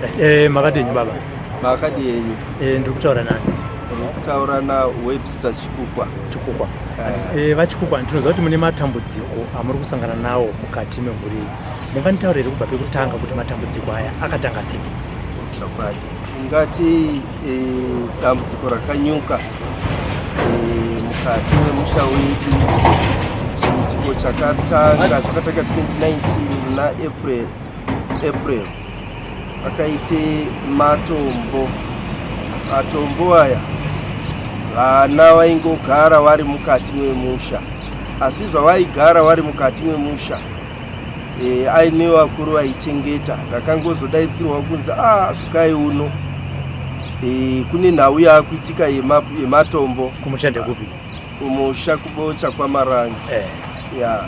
Eh, makadini baba? Makadi yenyu. Eh, ndiri kutaura nani? Ndiri kutaura na Webster Chikukwa. Chikukwa. Eh, eh vaChikukwa, ndinoziva kuti mune matambudziko amuri kusangana nawo mukati memhuri iyi. Munganditaurire kubva pekutanga kuti matambudziko aya akatanga sei? Chokwadi. Ungati eh, dambudziko rakanyuka eh, mukati memusha wedu chiitiko chakatanga zvakatanga 2019 muna April April vakaite matombo matombo aya vana vaingogara vari mukati memusha asi zvavaigara vari mukati memusha e, aine vakuru vaichengeta ndakangozodaidzirwa kunzi a ah, svikai uno e, kune nhau yaakuitika yematombo kumusha ndekupi kumusha kubocha kwamarange eh. ya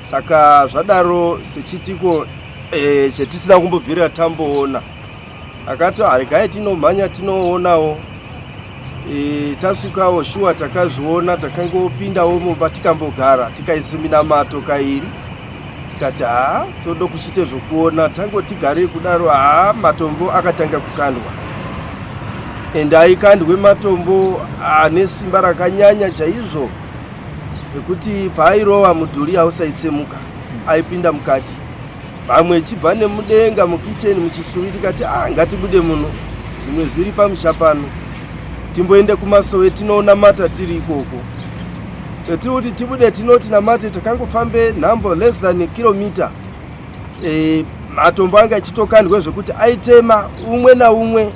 saka zvadaro sechitiko e, chetisina kumbobvira tamboona akati haregai tinomhanya tinoonawo e, tasvikawo shuwa takazviona takangopindawo mumba tikambogara tikaisa minamato kairi tikati haa todo kuchiite zvokuona tangotigarei kudaro haa matombo akatanga kukandwa ende aikandwe matombo ane simba rakanyanya chaizvo ekuti paairova mudhuri hausaitsemuka aipinda mukati vamwe ichibva nemudenga mukicheni muchisuvi tikati ah, ngatibude muno zvimwe zviri pamusha pano timboende kumasowe tinoonamata tiri ikoko tiri kuti tibude tinoti namate takangofambe nhambo less than kilomita e, matombo anga achitokandwa zvekuti aitema umwe naumwe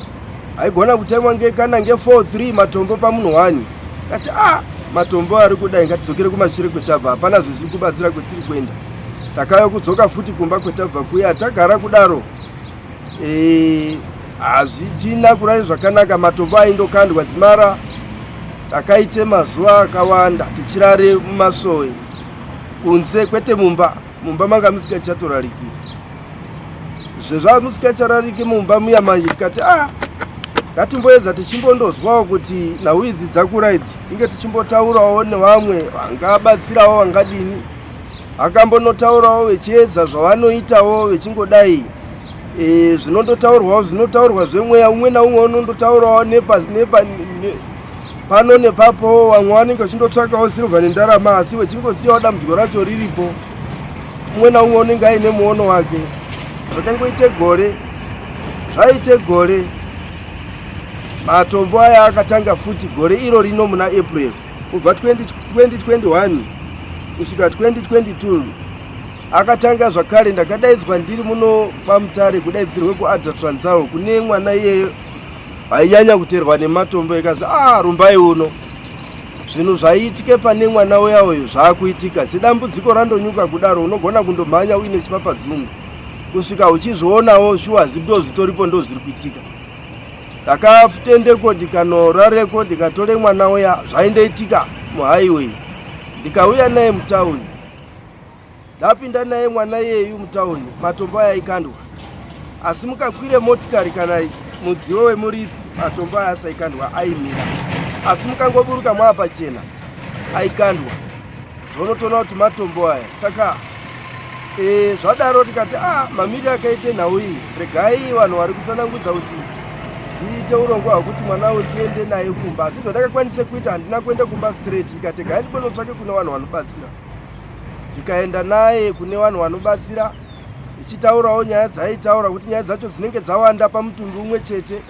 aigona kutemwa ngekana nge 4 3 matombo pamunhu one kati a ah, matombo ari kudai ngatidzokere kumashure kwetabva hapana zvezviri kubatsira kwetiri kuenda takauya kudzoka futi kumba kwetabva kuya tagara kudaro e, hazvitina kurari zvakanaka matombo aindokandwa dzimara takaite mazuva akawanda tichirare mumasowe kunze kwete mumba mumba manga musikachatorariki zvezvamusikacharariki mumba muya manje tikati a ah, ngatimboedza tichimbondozwawo kuti nhau idzi dzakura idzi tinge tichimbotaurawo nevamwe vangabatsirawo vangadini akambonotaurawo vechiedza zvavanoitawo vechingodai e, zvinondotaurwawo zvinotaurwa zvemweya umwe naumwe unondotaurawo nepa, nepa, ne, pano nepapo vamwe vanenge vachindotsvakawo sirivha nendarama asi vechingosiyawo dambudziko racho riripo umwe naumwe unenge aine muono wake zvakangoite gore zvaite gore matombo aya akatanga futi gore iro rino muna april kubva 2021 kusvika 2022 akatanga zvakare ndakadaidzwa ndiri muno pamutare kudaidzirwe kuadra transal kune mwana iyeyo ainyanya kuterwa nematombo ikazi ah rumbai uno zvinhu zvaiitike pane mwana uya uyu zvaakuitika sedambudziko randonyuka kudaro unogona kundomhanya uine chipapadzungu kusvika uchizvionawo shuwa ndo zvitoripo ndo zviri kuitika ndakatendeko ndikanorareko ndikatore mwana uya zvaindoitika muhighway ndikauya naye mutauni ndapinda naye mwana iyeyu mutauni matombo aya aikandwa asi mukakwire motikari kana mudziwo wemuridzi matombo aya asaikandwa aimira asi mukangoburuka mwaa pachena aikandwa zvonotoona kuti matombo aya saka e, zvadaro tikati a ah, mamiri akaite nhau iyi regai vanhu vari kutsanangudza kuti tiite urongwa hwekuti mwana uyu tiende naye kumba asi zvandakakwanise kuita handina kuenda kumba straight ndikati gai ndibonotsvake kune vanhu vanobatsira ndikaenda naye kune vanhu vanobatsira ichitaurawo nyaya dzaitaura kuti nyaya dzacho dzinenge dzawanda pamutumbi umwe chete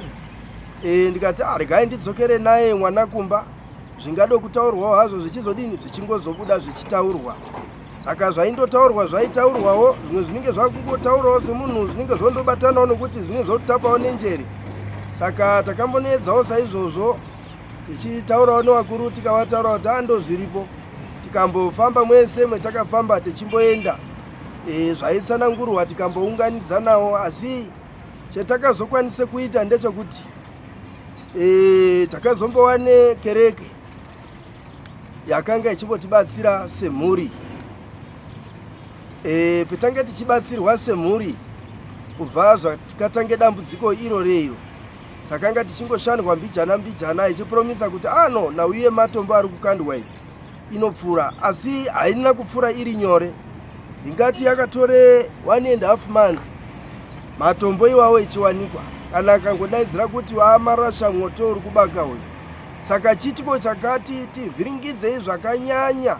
e, ndikati ah, regai ndidzokere naye mwana kumba zvingado kutaurwawo hazvo zvichizodini zvichingozobuda zvichitaurwa saka zvaindotaurwa zvaitaurwawo zvimwe zvinenge zvakungotaurawo semunhu zvinenge zvondobatanawo nokuti zvinenge zvotapawo nenjere saka takambonoedzawo saizvozvo tichitaurawo nevakuru tikavataura kuti ando zviripo tikambofamba mwese mwetakafamba tichimboenda e, zvaitsanangurwa tikambounganidzanawo asi chetakazokwanise kuita ndechekuti e, takazombova nekereke yakanga ichimbotibatsira semhuri e, petange tichibatsirwa semhuri kubva zvakatange dambudziko iro reiro takanga tichingoshandwa mbijana mbijana ichipromisa kuti ano ah, nhau yematombo ari kukandwa iyi inopfuura asi haina kupfuura iri nyore ndingati yakatore one and half month Matombo iwawo echiwanikwa kana akangodaidzira kuti waamarasha mwoto uri kubaka uyu. Saka chiitiko chakati tivhiringidzei zvakanyanya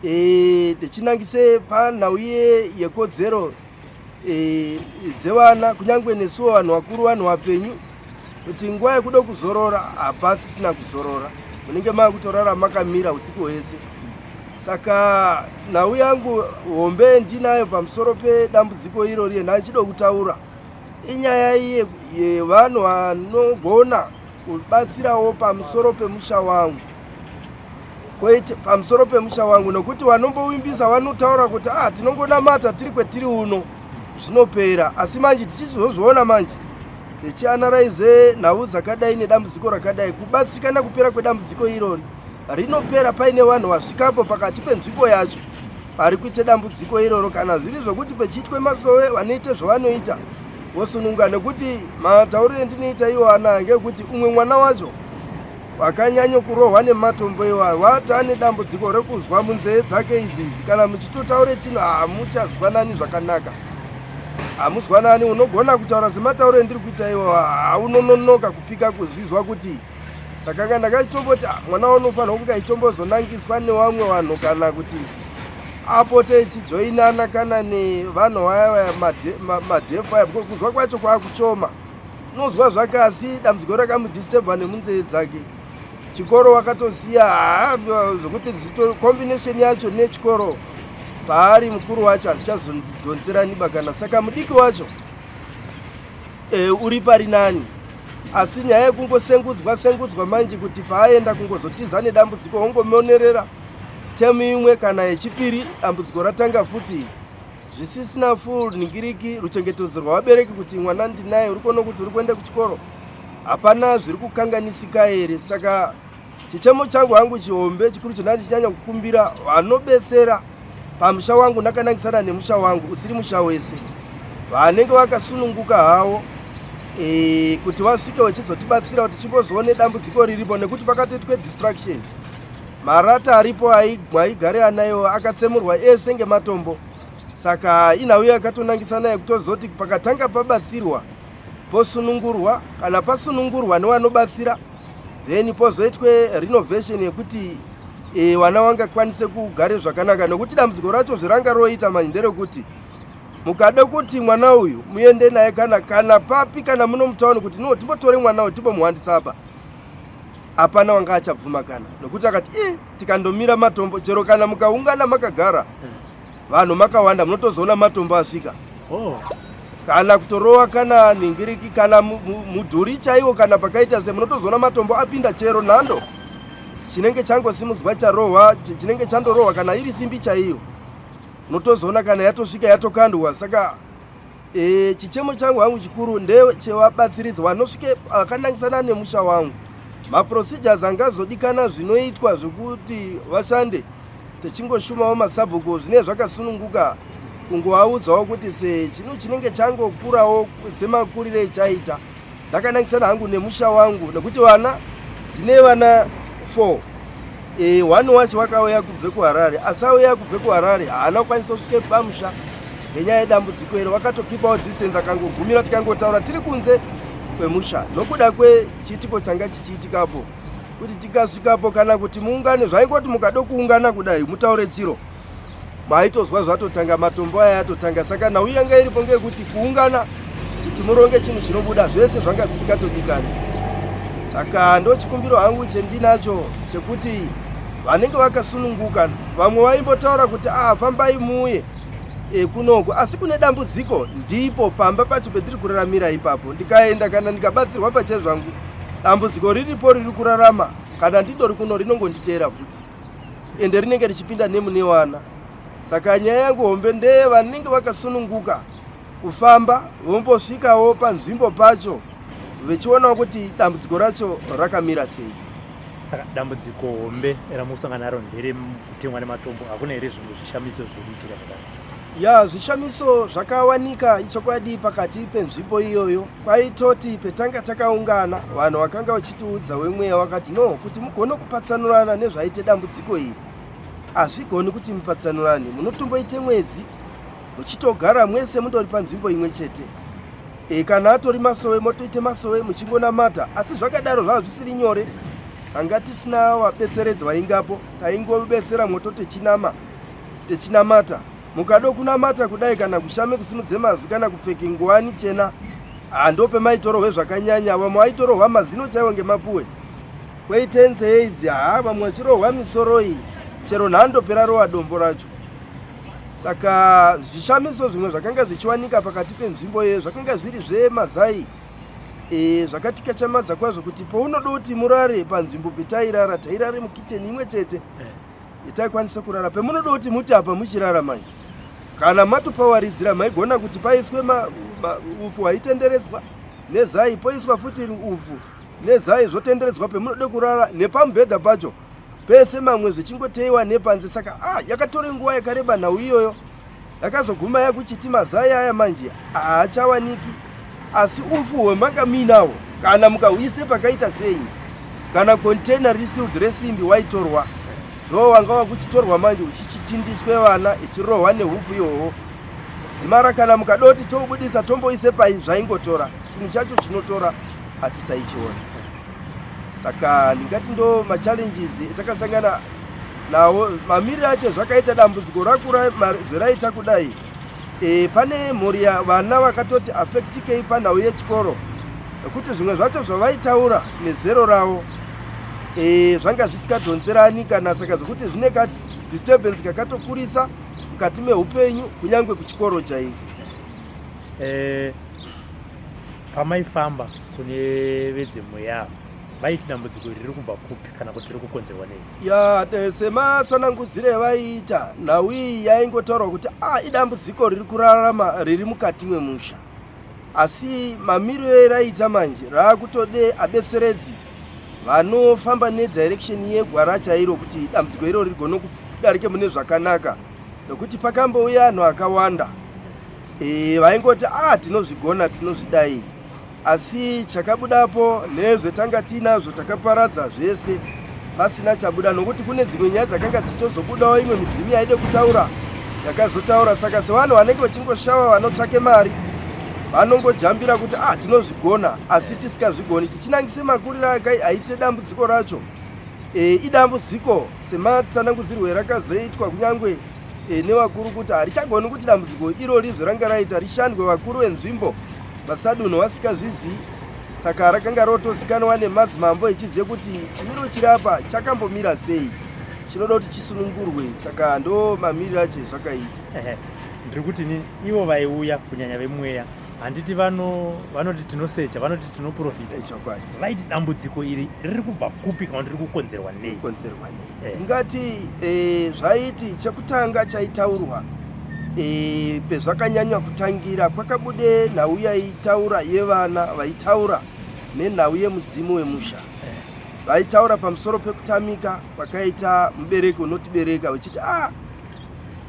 e, tichinangise panhau yekodzero e, dzevana kunyange nesuwo vanhu vakuru vanhu vapenyu kuti nguva yekuda kuzorora hapasisina kuzorora munenge makutorara makamira usiku hwese saka nhau yangu hombe ndinayo pamusoro pedambudziko irori yendachida kutaura inyaya iye yevanhu vanogona kubatsirawo pamusoro pemusha wangu kwete pamusoro pemusha wangu nokuti vanombowimbisa vanotaura kuti ah tinongonamata tiri kwetiri uno zvinopera asi manje tichizozviona manje tichianaraize nhau dzakadai nedambudziko rakadai kubatsirikana kupera kwedambudziko irori rinopera paine vanhu vasvikapo pakati penzvimbo yacho pari kuite dambudziko iroro kana zviri zvokuti pechiitwe masowe vanoite zvavanoita vosununga nekuti matauriro endinoita iwo anaya ngekuti umwe mwana wacho Wakanyanya kurohwa nematombo iwayo wati ane dambudziko rekuzwa munzee dzake idzizi kana muchitotaure chinhu hamuchazwanani zvakanaka hamuzwanani unogona kutaura sematauro endiri kuita iwo haunononoka kupika kuzvizwa kuti sakanga ndakachitomboti ah, mwana unofanirwa kunge achitombozonangiswa newamwe vanhu kana kuti apote echijoinana kana nevanhu vaya vaya madhefu aya kuzwa kwacho kwakuchoma unonzwa zvake asi dambudziko rakamudisturba nemunzee dzake chikoro wakatosiya haa zvekuti combination yacho nechikoro paari mukuru wacho hazvichazodhonzerani kana saka mudiki wacho e, uri pari nani asi nyaya yekungosengudzwa sengudzwa manje kuti paaenda kungozotiza nedambudziko wongomonerera temu imwe kana yechipiri dambudziko ratanga futi zvisisina full ningiriki ruchengetedzo rwavabereki kuti mwana ndinaye uri kuona kuti uri kuenda kuchikoro hapana zviri kukanganisika here saka chichemo changu hangu chihombe chikuru chona ndichinyanya kukumbira vanobetsera pamusha wangu ndakanangisana nemusha wangu usiri musha wese vanenge vakasununguka hawo e, kuti vasvike vachizotibatsira kuti chimbozoone dambudziko riripo nekuti pakatoitwe distraction Marata aripo aigare anayo akatsemurwa ese ngematombo saka inhau yakatonangisana yekutozoti pakatanga pabatsirwa posunungurwa kana pasunungurwa newanobatsira then pozoitwe renovation yekuti e, wana wangakwanise kugare zvakanaka nekuti dambudziko racho zveranga roita manje nderekuti mukada kuti mwana uyu muende naye kana kana papi kana muno mutauni kuti no timbotore mwana uyu timbomuhandisa apa hapana wanga achabvuma kana nokuti akati i tikandomira matombo chero kana mukaungana makagara vanhu makawanda munotozoona matombo asvika oh. Kana kutorowa kana ningiriki kana mudhuri chaiwo kana pakaita se munotozoona matombo apinda chero nhando chinenge changosimudzwa charohwa chinenge chandorohwa kana iri simbi chaiyo unotozoona kana yatosvika yatokandwa saka E, chichemo changu hangu chikuru ndechevabatsiridzi vanosvike vakanangisana nemusha wangu maprocedures angazodikana zvinoitwa zvekuti vashande tichingoshumawo masabhuku zvinenge zvakasununguka kungovaudzawo kuti se chinhu chinenge changokurawo semakurire echaita ndakanangisana hangu nemusha wangu nekuti vana ndine vana 4 e, one wacho wakauya kubve kuharare asi auya kubve kuharare haana kukwanisa kusvike pamusha nenyaya yedambudziko iro wakatokipawo distance akangogumira tikangotaura tiri kunze kwemusha nokuda kwechiitiko changa chichiitikapo kuti tikasvikapo kana kuti muungane zvaingoti mukado kuungana kudai mutaure chiro maitozwa zvatotanga matombo aya atotanga saka nhau yanga iripo ngeyekuti kuungana kuti muronge chinhu chinobuda zvese zvanga zvisikatodikani saka ndochikumbiro hangu chendinacho chekuti vanenge vakasununguka vamwe vaimbotaura kuti ah fambai muuye e, kunoku asi kune dambudziko ndipo pamba pacho pendiri kuraramira ipapo ndikaenda kana ndikabatsirwa pachezvangu dambudziko riripo riri kurarama kana ndindori kuno rinongonditeera futi ende rinenge richipinda nemune wana saka nyaya yangu hombe ndeye vanenge vakasununguka kufamba vombosvikawo panzvimbo pacho vechionawo kuti dambudziko racho rakamira sei saka dambudziko hombe ramukusangana naro nderekutemwa nematombo hakuna here zvimwe zvishamiso zviri kuitika zvakare ya zvishamiso zvakawanika ichokwadi pakati penzvimbo iyoyo kwaitoti petanga takaungana vanhu vakanga vachitiudza wemweya wakati no kuti mugone kupatsanurana nezvaite dambudziko iri hazvigoni kuti mupatsanurane munotomboite mwedzi muchitogara mwese mundori panzvimbo imwe chete. E, kana atori masowe motoite masowe muchingonamata asi zvakadaro zvava zvisiri nyore anga tisina vabetseredzi vaingapo taingobetsera moto techinama techinamata mukado kunamata kudai kana kushame kusimudze mazwi kana kupfeke nguwani chena handopemaitorohwe zvakanyanya vamwe vaitorohwa mazino chaiwo ngemapuwe kweite nzeye idzi haa vamwe vachirohwa misoro iyi chero nhando perarowa dombo racho saka zvishamiso zvimwe zvakanga zvichiwanika pakati penzvimbo iyoyo zvakanga zviri zvemazai e, zvakatikachamadza kwazvo kuti pounoda kuti murare panzvimbo petairara tairare mukicheni imwe chete eh. itaikwanisa kurara pemunoda kuti muti apa muchirara manje kana matopawaridzira maigona kuti paiswe ufu hwaitenderedzwa nezai poiswa futi ufu nezai zvotenderedzwa pemunoda kurara nepamubhedha pacho pese mamwe zvichingoteyiwa nepanze saka ah, yakatore nguva yakareba nhau iyoyo yakazoguma yakuchiti mazai aya manje haachawaniki asi ufu hwemanga muinawo kana mukahuise pakaita senyi kana container resealed resimbi waitorwa ndo wanga wakuchitorwa manje uchichitindiswe vana ichirohwa nehufu ihoho dzimara kana mukadoti toubudisa tomboise pai zvaingotora chinhu chacho chinotora hatisaichiona saka ndingati ndo machallenges etakasangana nawo mamiriro acho zvakaita dambudziko rakura zveraita kudai e, pane mhuri vana vakatoti affectikei panhau yechikoro nekuti zvimwe zvacho zvavaitaura nezero ravo e, zvanga zvisikadhonzerani kana saka zvekuti zvine kadisturbance kakatokurisa mukati meupenyu kunyange kuchikoro chaiko e, Pamaifamba kune vedzemweya vaiti dambudziko iri riri kubva kupi kana kuti riri kukonzerwa nei? Ya, sematsanangudzire evaiita, nhau iyi yaingotaurwa kuti ah, idambudziko riri kurarama riri mukati memusha. Asi mamiriro eraita manje raakutode abetseredzi vanofamba nedirection yegwara chairo kuti dambudziko iro rigone kudarike mune zvakanaka nokuti pakambouya anhu akawanda e, vaingoti ah tinozvigona tinozvidai asi chakabudapo nezvetanga tiinazvo takaparadza zvese pasina chabuda nokuti kune dzimwe nyaya dzakanga dzichitozobudawo imwe midzimu yaide kutaura yakazotaura saka sevanhu vanenge vachingoshawa vanotsvake mari vanongojambira kuti ah tinozvigona asi tisikazvigoni tichinangise makuriro aite dambudziko racho e, idambudziko sematsanangudzirwo rakazoitwa kunyange e, nevakuru kuti harichagoni kuti dambudziko irori zveranga raita rishandwe vakuru venzvimbo vasadunhu vasikazvizii saka rakanga rotozikanwa nemadzimambo echizive kuti chimiro chiri apa chakambomira sei chinoda kuti chisunungurwe saka ndo mamiriro acho ezvakaita ndiri kuti ni ivo vaiuya kunyanya vemweya handiti vanoti tinosecha vanoti tinoprofita eh, vaiti dambudziko iri riri kubva kupi kana riri kukonzerwa nei konzerwa nei eh. ngati eh, zvaiti chekutanga chaitaurwa e, pezvakanyanya kutangira kwakabude nhau yaitaura yevana vaitaura nenhau yemudzimu wemusha vaitaura pamusoro pekutamika kwakaita mubereki unotibereka vachiti ah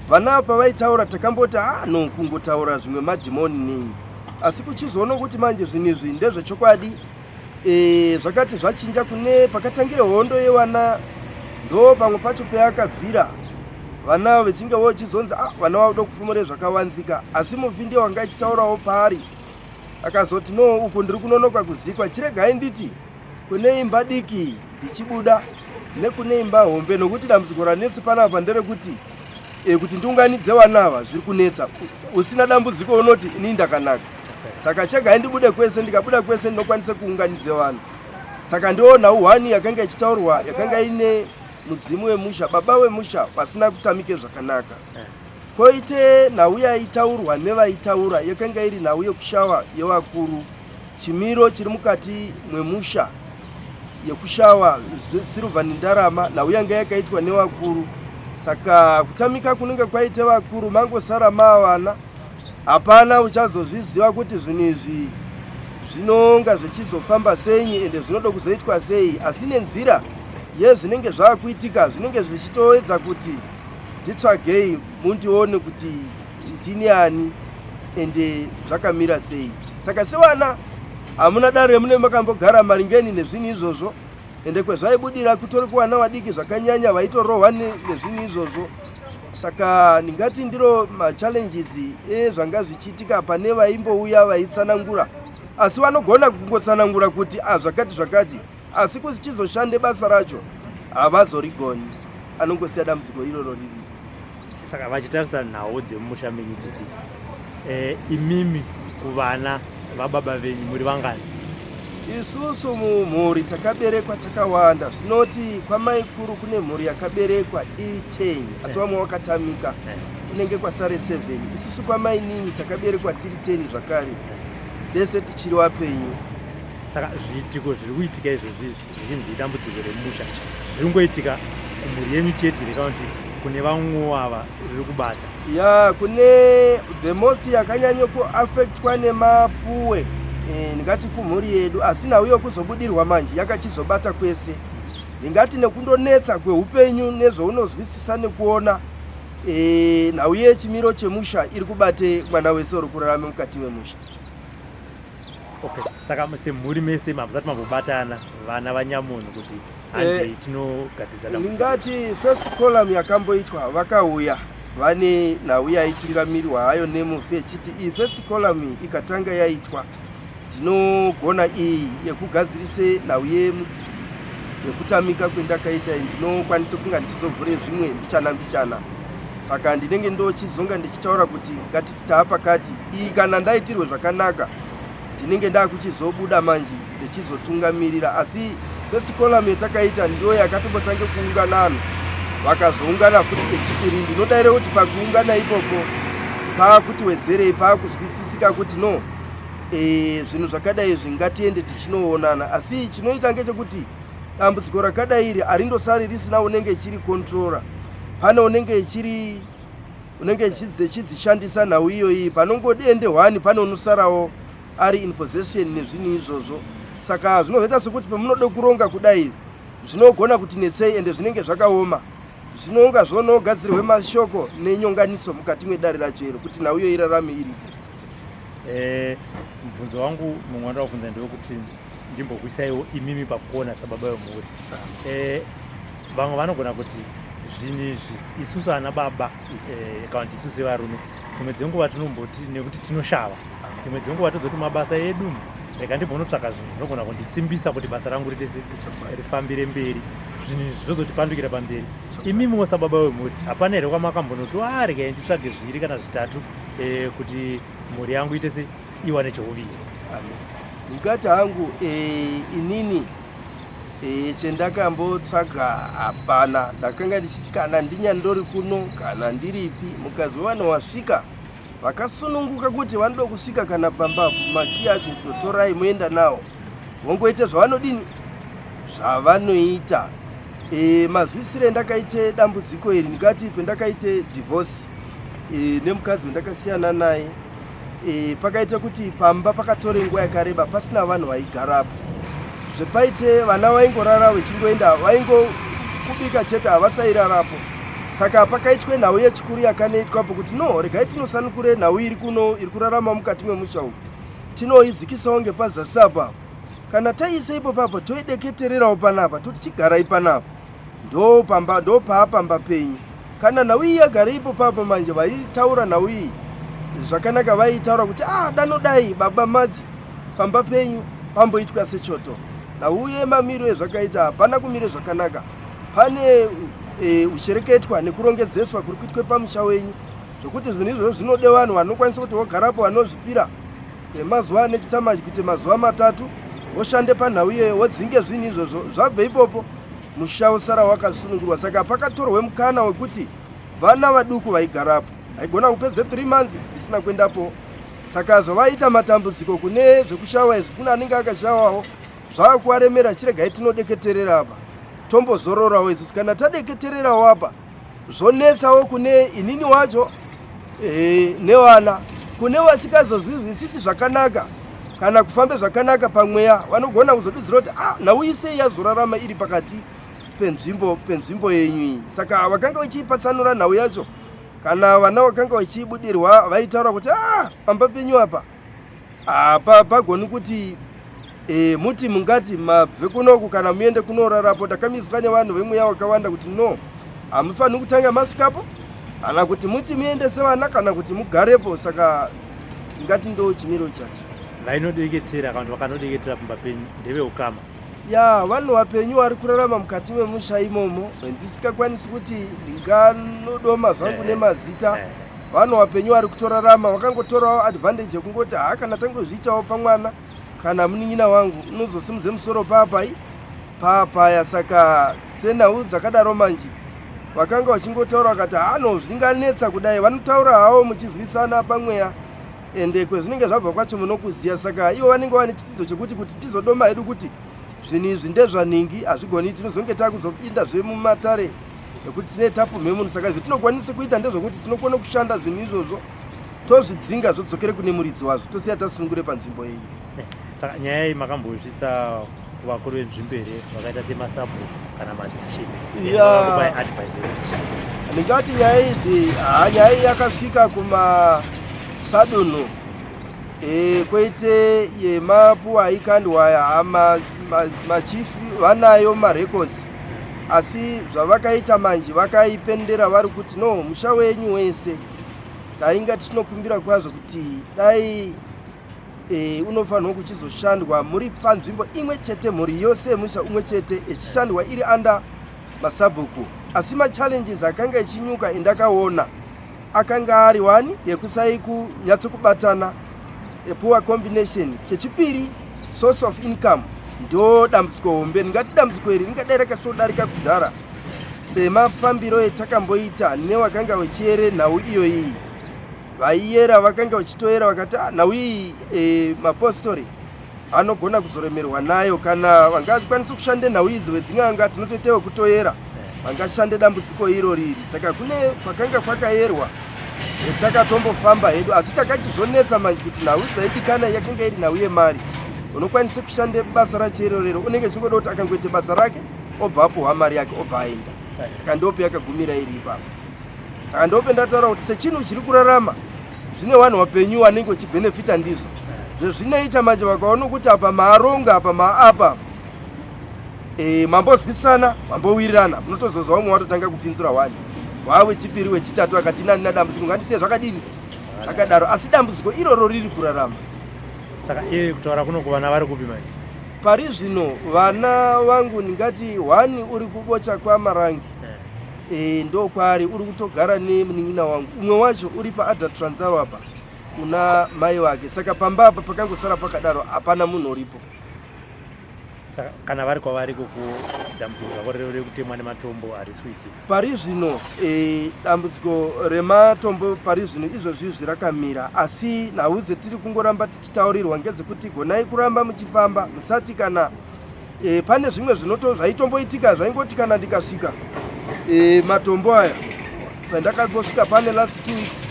vana pavaitaura takamboti ah no kungotaura zvimwe madhimoni nei asi kuchizoona kuti manje zvinhu izvi ndezvechokwadi e, zvakati zvachinja kune pakatangira hondo yevana ndo pamwe pacho peyakabvira vana vechinge vochizonzi ah, vana vakuda kufumure zvakavanzika asi mufi ndiye wanga achitaurawo paari akazoti no uku ndiri kunonoka kuzikwa chiregai nditi kune imba diki ndichibuda nekune imba hombe nokuti dambudziko ranetsi panapa nderekuti e, kuti ndiunganidze vana ava zviri kunetsa usina dambudziko unoti ini ndakanaka saka chegai ndibude kwese ndikabuda kwese ndinokwanisa kuunganidze vanhu saka ndiwo nhau hwani yakanga ichitaurwa yakanga ine mudzimu wemusha baba wemusha vasina kutamike zvakanaka koite nhau yaitaurwa nevaitaura yakanga iri nhau yekushawa yevakuru Chimiro chiri mukati mwemusha yekushawa sirivha nendarama nhau yanga yakaitwa nevakuru saka kutamika kunenge kwaite vakuru mangosara maavana hapana uchazozviziva kuti zvinhu izvi zvinonga zvichizofamba sei ende zvinoda kuzoitwa sei asi nenzira yezvinenge zvaakuitika zvinenge zvichitoedza kuti nditsvagei mundione kuti ndini ani ende zvakamira sei saka sevana hamuna dare mune makambogara maringeni nezvinhu izvozvo ende kwezvaibudira kutori kuvana vadiki zvakanyanya vaitorohwa nezvinhu izvozvo Saka ndingati ndiro machallenges ezvanga zvichiitika pane vaimbouya vaitsanangura, asi vanogona kungotsanangura kuti a zvakati zvakati, asi kuchizoshande basa racho havazorigoni, anongosiya dambudziko iroro riripo. Saka vachitarisa nhau dzemumusha menyu dzidzi, imimi kuvana vababa venyu muri vangani? Isusu mumhuri takaberekwa takawanda, zvinoti kwamaikuru kune mhuri yakaberekwa iri 10, asi vamwe vakatamika, kunenge kwasare 7. Isusu kwamainini takaberekwa tiri 10 zvakare, tese tichiri vapenyu. Saka zviitiko zviri kuitika izvozvi zvichinzi dambudziko remusha zviri kungoitika kumhuri yenyu chete here kana kuti kune vamwewo ava riri kubata? Ya, kune the most yakanyanya kuaffectwa nemapuwe, ndingati kumhuri yedu, asi nhau yokuzobudirwa manje yakachizobata kwese. Ndingati nekundonetsa kweupenyu nezvaunozwisisa nekuona, nhau yechimiro chemusha iri kubate mwana wese uri kurarama mukati memusha. Okay, saka semhuri mese mamusati mambobatana vana vanyamunhu kuti handei tinogadzirisa dambudziko? Ndingati first column yakamboitwa, vakauya vane nhau yaitungamirirwa hayo nemufi, echiti iyi first column ikatanga yaitwa, ndinogona iyi yekugadzirise nhau yekutamika kwendakaita, ndinokwanisa kunga ndichizovhure zvimwe mbichana mbichana. Saka ndinenge ndochizonga ndichitaura kuti ngatiti taa pakati iyi, kana ndaitirwe zvakanaka ndinenge ndakuchizobuda manje ndichizotungamirira. Asi first column yatakaita ndiyo yakatombotange kuungana, anhu vakazoungana futi kechipiri. Ndinodaira kuti pakuungana ikoko paakuti wedzerei, paakuzwisisika kuti no, zvinhu zvakadai izvi ngatiende tichinoonana. Asi chinoita ngechekuti dambudziko rakadai iri harindosari risina unenge chiri controller, pane unenge chiri unenge echidzishandisa nhau iyoyi. Panongodende hwani pane unosarawo ari in possession nezvinhu izvozvo. Saka zvinozoita sekuti pamunode kuronga kudai zvinogona kuti netsei, ende zvinenge zvakaoma, zvinonga zvonogadzirwe mashoko nenyonganiso mukati mwedare racho iro kuti nhau iyo irarame iripo. Mubvunzo wangu mumwe wandoda kubvunza ndewekuti ndimbokuisaiwo imimi pakona sababa vemhuri. Vamwe vanogona kuti zvinhu izvi isusu ana baba, kana kuti isusu sevarume, dzimwe dzenguva tinomboti nekuti tinoshava, dzimwe dzenguva tozoti mabasa edu rega ndimbonotsvaka zvinhu zvinogona kundisimbisa kuti basa rangu riite rifambire mberi, zvinhu izvi zvozotipandukira pamberi. Imimiwo sababa vemhuri, hapana here kwamakambonoti a regai nditsvage zviri kana zvitatu, kuti mhuri yangu ite se iwane cheuviri? Ndingati hangu, inini, chendakambotsvaga hapana. Ndakanga ndichiti kana ndinyandori kuno kana ndiripi, mukazwa vanhu wasvika vakasununguka kuti vanoda kusvika kana pambapo, makiyi acho totorai moenda nawo, vongoita zvavanodini zvavanoita. Mazwisire endakaite dambudziko iri, ndingati pendakaite divorce, nemukadzi wendakasiyana naye, pakaita kuti pamba pakatore nguva yakareba pasina vanhu vaigarapo. Zvepaite vana vaingorara vechingoenda, vaingokubika chete, havasairarapo. Saka pakaitwe nhau yechikuru yakanoitwapo kuti no, regai tinosanukure nhau iri kuno iri kurarama mukati memusha umu, tinoidzikisawo ngepazasi apa. Kana taiise ipo papo, toideketererawo panapa, toti chigarai panapa, ndo pamba, ndo paapamba penyu. Kana nhau iyi yagara ipo papo manje, vaitaura nhau iyi zvakanaka, vaitaura kuti ah, danodai baba madzi pamba penyu pamboitwa sechoto. Nhau yemamiro ezvakaita hapana kumire zvakanaka, pane ushereketwa nekurongedzeswa kuri kuitwe pamusha wenyu, zvokuti zvinhu izvozvo zvinode vanhu vanokwanisa kuti vogarapo, vanozvipira mazuva nechitsama kuite mazuva 3, voshande panhau iyoyo, wodzinge zvinhu izvozvo, zvabve ipopo musha usara wakasunungurwa. Saka pakatorwe mukana wekuti vana vaduku vaigarapo, haigona kupedze 3 months ndisina kuendapo. Saka zvavaita matambudziko kune zvekushawa izvi, kune anenge akashawawo zvava kuvaremera, chiregai tinodeketerera apa, tombozororawo isusu. Kana tadeketererawo apa, zvonetsawo kune inini wacho, nevana. Kune vasikazozvizwisisi zvakanaka kana kufambe zvakanaka pamweya, vanogona kuzodudzira kuti ah, nhau isei yazorarama iri pakati penzvimbo yenyu iyi. Saka vakanga vachiipatsanura nhau yacho, kana vana vakanga vachibudirwa, vaitaura kuti ah, pamba penyu apa apa pagoni kuti, muti mungati mabve kunoku kana muende kunorarapo. Takamiswa nevanhu vemweya wakawanda kuti no, hamufaniri kutanga masvikapo. Kana kuti muti muendese vana kana kuti mugarepo, saka ngati ndo chimiro chacho. Vainodeketera kana kuti vakanodeketera pamba penyu ndeveukama? Ya, vanhu vapenyu vari kurarama mukati memusha imomo, ndisikakwanisi kuti ndinganodoma zvangu nemazita. Vanhu vapenyu vari kutorarama, vakangotorawo advantage yekungoti haa, kana tangozviitawo pamwana kana munin'ina wangu, unozosimudze musoro papai papaya. Saka senhau dzakadaro manje vakanga vachingotaura vakati hano zvinganetsa kudai, vanotaura havo muchizwisana pamweya, ende kwezvinenge zvabva kwacho munokuziya. Saka ivo vanenge vane chitsidzo chekuti kuti tizodoma hedu kuti zvinhu izvi ndezvaningi, hazvigoni, tinozonge takuzopindazve mumatare nekuti tine tapumhe munhu. Saka zvetinokwanisa kuita ndezvekuti tinokona kushanda zvinhu izvozvo, tozvidzinga zvodzokere kune muridzi wazvo, tosiya tasungure panzvimbo iyi. Saka nyaya iyi makambosvitsa kuvakuru venzvimbo here, vakaita semasabhuku kana madzishe? Ya. Ndingati nyaya idzi, haa, nyaya iyi yakasvika kumasadunhu, kwete yemapuwa aikandwa aya. Machifu vanayo marecords, asi zvavakaita manje vakaipendera vari kuti no, musha wenyu wese tainga tichinokumbira kwazvo kuti dai unofanirwa kuchizoshandwa muri panzvimbo imwe chete, mhuri yose yemusha umwe chete ichishandwa iri under masabhuku. Asi machallenges akanga echinyuka endakaona akanga ari one yekusai kunyatsokubatana, poor combination. Chechipiri, source of income, ndo dambudziko hombe. Ndingati dambudziko iri ringadai rakasodarika kudhara semafambiro etsakamboita newakanga wechiyere nhau iyoyi. Vaiyera vakanga vachitoyera vakati, ah, nhau iyi mapostori anogona kuzoremerwa nayo kana vangakwanisa kushande nhau idzi vedzin'anga, tinotoitewo kutoyera vangashande dambudziko iro riri. Saka kune kwakanga kwakayerwa, takatombofamba hedu, asi chakachizonetsa manje kuti nhau dzaidikana yakanga iri nhau yemari. Unokwanisa kushande basa racho irorero, unenge chingoda kuti akangoite basa rake obva apuhwa mari yake, obva aenda. Saka ndope yakagumira iri ipapo. Saka ndope ndataura kuti sechinhu chiri kurarama, zvine vanhu vapenyu vanenge vachibhenefita ndizvo. Zvezvinoita manje vakaona kuti apa maaronga, apa maapa mambozwisana, mambowirirana, munotozozwa umwe watotanga kupfinzura wani wava wechipiri, wechitatu, akati nani nadambudziko ngandisiye zvakadini zvakadaro, asi dambudziko iroro riri kurarama. Saka iye kutaura kuno kuvana vari kupi manje? Pari zvino vana vangu ndingati one uri kubocha kwaMarangi, ndokwaari uri kutogara nemunin'ina wangu. Umwe wacho uri paAdda Transaro apa kuna mai vake. Saka pamba apa pakangosara pakadaro, hapana munhu uripo. Saka kana vari kwavari kuku, dambudziko zvako rekutemwa nematombo harisi kuitika? Pari zvino dambudziko rematombo pari zvino izvozvi rakamira, asi nhau dzetiri kungoramba tichitaurirwa ngedzekuti gonai kuramba muchifamba, musati kana pane zvimwe zvinoto zvaitomboitika, zvaingoti kana ndikasvika matombo aya, pandakangosvika pane last 2 weeks,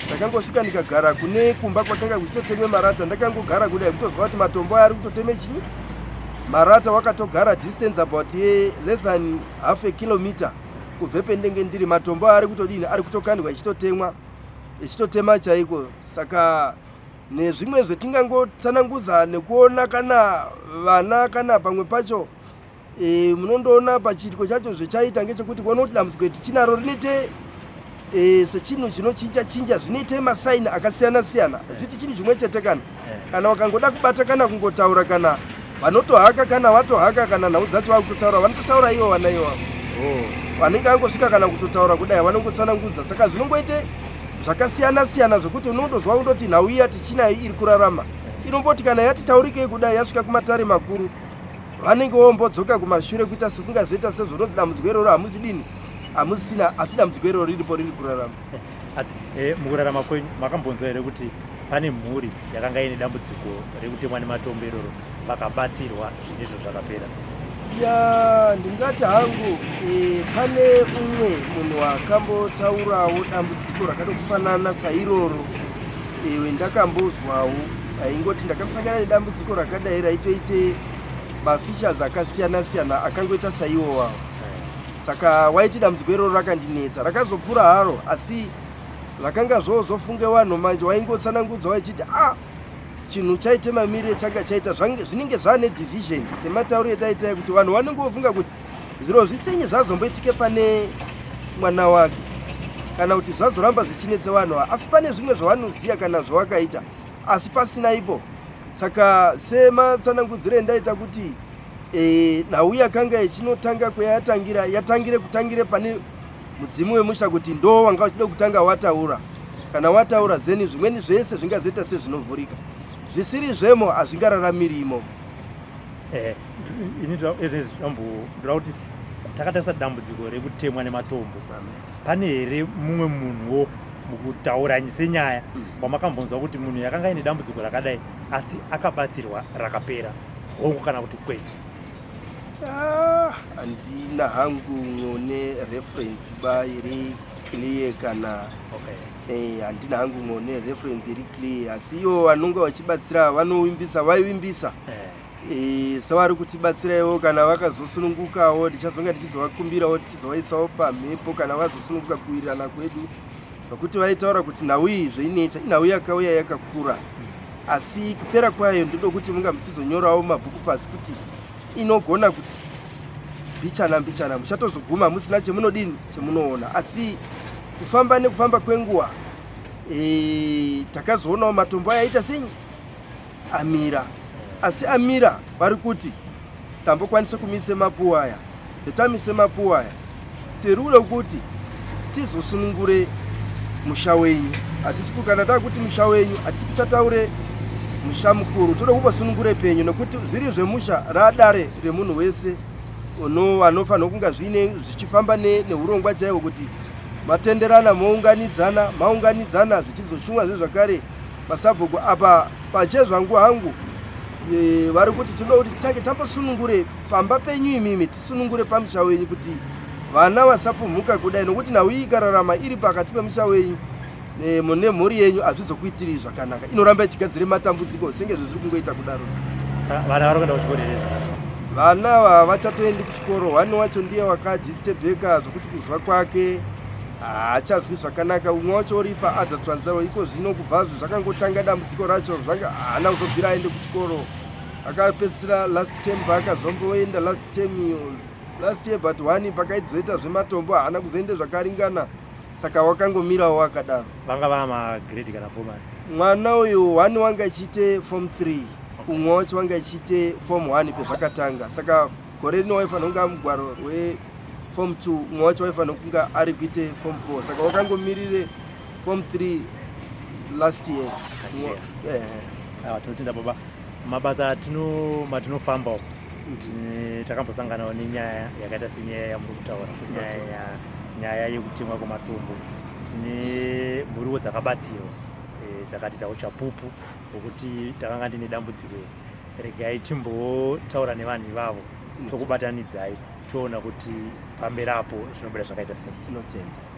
ndakangosvika ndikagara kune kumba kwakanga kuchitotemwe marata. Ndakangogara kudai kutozwa kuti matombo aya ari kutoteme chinyi marata, wakatogara distance about ye less than half a kilometer kubve pendenge ndiri. Matombo aya ari kutodini, ari kutokandwa, ichitotemwa, ichitotema chaiko. Saka nezvimwe zvetingangotsanangudza nekuona kana vana kana pamwe pacho munondoona pachiitiko chacho zvechaita ngechekuti kuona kuti dambudziko iri tichinaro rinoite sechinhu chinochinja chinja, zvinoite masaini akasiyana siyana, hazviti chinhu chimwe chete. Kana wakangoda kubata kana kungotaura, kana vanotohaka, kana vatohaka, kana nhau dzacho vakutotaura, vanototaura ivo vana ivavo. Vanenge vangosvika kana kutotaura kudai, vanongotsanangudza. Saka zvinongoite zvakasiyana siyana zvokuti unondozwa undoti nhau iya tichinayo iri kurarama. Inomboti kana yati taurikei kudai, yasvika kumatare makuru, vanenge vombodzoka kumashure kuita sekungazoita sezvononzi dambudziko iroro hamuchidini, hamusina, asi dambudziko iroro riripo, riri kurarama. Asi mukurarama kwenyu makambonzwa here kuti pane mhuri yakanga ine dambudziko rekutemwa nematombo iroro, vakabatsirwa, zvinizvo zvakapera? Ya, ndingati hangu pane umwe munhu akambotaurawo dambudziko rakada kufanana sairoro. Ndakambozwawo aingoti ndakambosangana nedambudziko rakadai, raitoite mafeatures akasiyana siyana akangoita saiwo wawo. Saka waiti dambudziko iroro rakandinetsa, rakazopfuura haro, asi vakanga zvozofunge vanhu manje waingotsanangudza waichiti a ah, chinhu chaite mamirire changa chaita zvinenge zvane division, sematauro etaitai kuti vanhu vanenge vofunga kuti zviro zvisenyi zvazomboitike pane mwana wake. kana kuti zvazoramba zvichinetsa vanhu ava asi pane zvimwe zvavanoziva kana zvavakaita asi pasina ipo saka sematsanangudziro endaita kuti e, nhau yakanga ichinotanga kweyatangira yatangire kutangire pane mudzimu wemusha kuti ndo wanga uchida kutanga wataura kana wataura zeni zvimweni zvese zvingazoita sezvinovhurika zvisiri zvemo hazvingararamiri imomo eh, ini ndoda kuti takatarisa dambudziko rekutemwa nematombo pane here mumwe munhuwo mukutaura senyaya mm. wamakambonzwa kuti munhu yakanga ine dambudziko rakadai asi akabatsirwa rakapera hongu kana kuti kwete ah, handina ah, hangu ngone reference ba iri clear kana okay. Eh, handina hangu ngone reference iri clear asi ivo vanonga vachibatsira vanovimbisa vaivimbisa eh. Eh, sevari kutibatsiraiwo kana vakazosunungukawo tichazonga tichizovakumbirawo tichizovaisawo pamhepo kana vazosununguka kuwirirana kwedu nokuti vaitaura kuti nhau iyi zveinoita inhau yakauya yakakura asi kupera kwayo ndodokuti munga muchizonyorawo mabhuku pasi kuti inogona kuti mbichana mbichana muchatozoguma musina chemunodini chemunoona asi kufamba nekufamba kwenguva e, takazoonawo matombo ayaita sei amira asi amira vari kuti tambokwanisa kumise mapuwa aya tamise mapuwa aya tiri kuda kuti tizosunungure musha wenyu hatisi kana takuti musha wenyu hatisi kuchataure musha mukuru toda kuvasunungure penyu nekuti zviri zvemusha radare remunhu wese anofanirwa kunga zviine zvichifamba neurongwa chaihwo kuti matenderana mounganidzana maunganidzana zvichizoshumwa zvezvakare masabhuku apa pachezvangu hangu e, vari kuti tinoda kuti tichange tambosunungure pamba penyu imimi tisunungure pamusha wenyu kuti vana vasapumhuka kudai nokuti nhau iyi ikararama iri pakati pemusha wenyu e, mune mhuri yenyu hazvizokuitiri zvakanaka inoramba ichigadzire matambudziko senge zvezviri kungoita kudaro vana vari kuenda kuchikoro here zvazvo vana ava vachatoendi kuchikoro one wacho ndiye wakadistebheka zvokuti kuzwa kwake haachazwi zvakanaka umwe wacho uri paadha tranzaro iko zvino kubva zvakangotanga dambudziko racho zvanga haana kuzobvira aende kuchikoro akapedzisira last term paakazomboenda last term iyo last year but one pakaizoita zvematombo haana kuzoenda zvakaringana saka wakangomirawo akadaro vanga vava magrade kana form mwana uyu one wanga achiite form 3 umwe wacho wanga achiite form 1 pezvakatanga saka gore rino waifanira kunge amugwaro rwe form 2 umwe wacho waifanira kunge ari kuite form 4 saka wakangomirire form 3 last year eh. Tinotenda baba mabasa atino matinofamba uko takambosanganawo nenyaya yakaita senyaya yamuri kutaura nyaya nyaya yekutemwa kwematombo tine mhuriwo dzakabatsirwa eh, dzakatiita uchapupu hwekuti takanga ndine dambudziko iri regai timbotaura nevanhu ivavo tokubatanidzai toona kuti pamberi apo zvinobuda zvakaita sei tinotenda.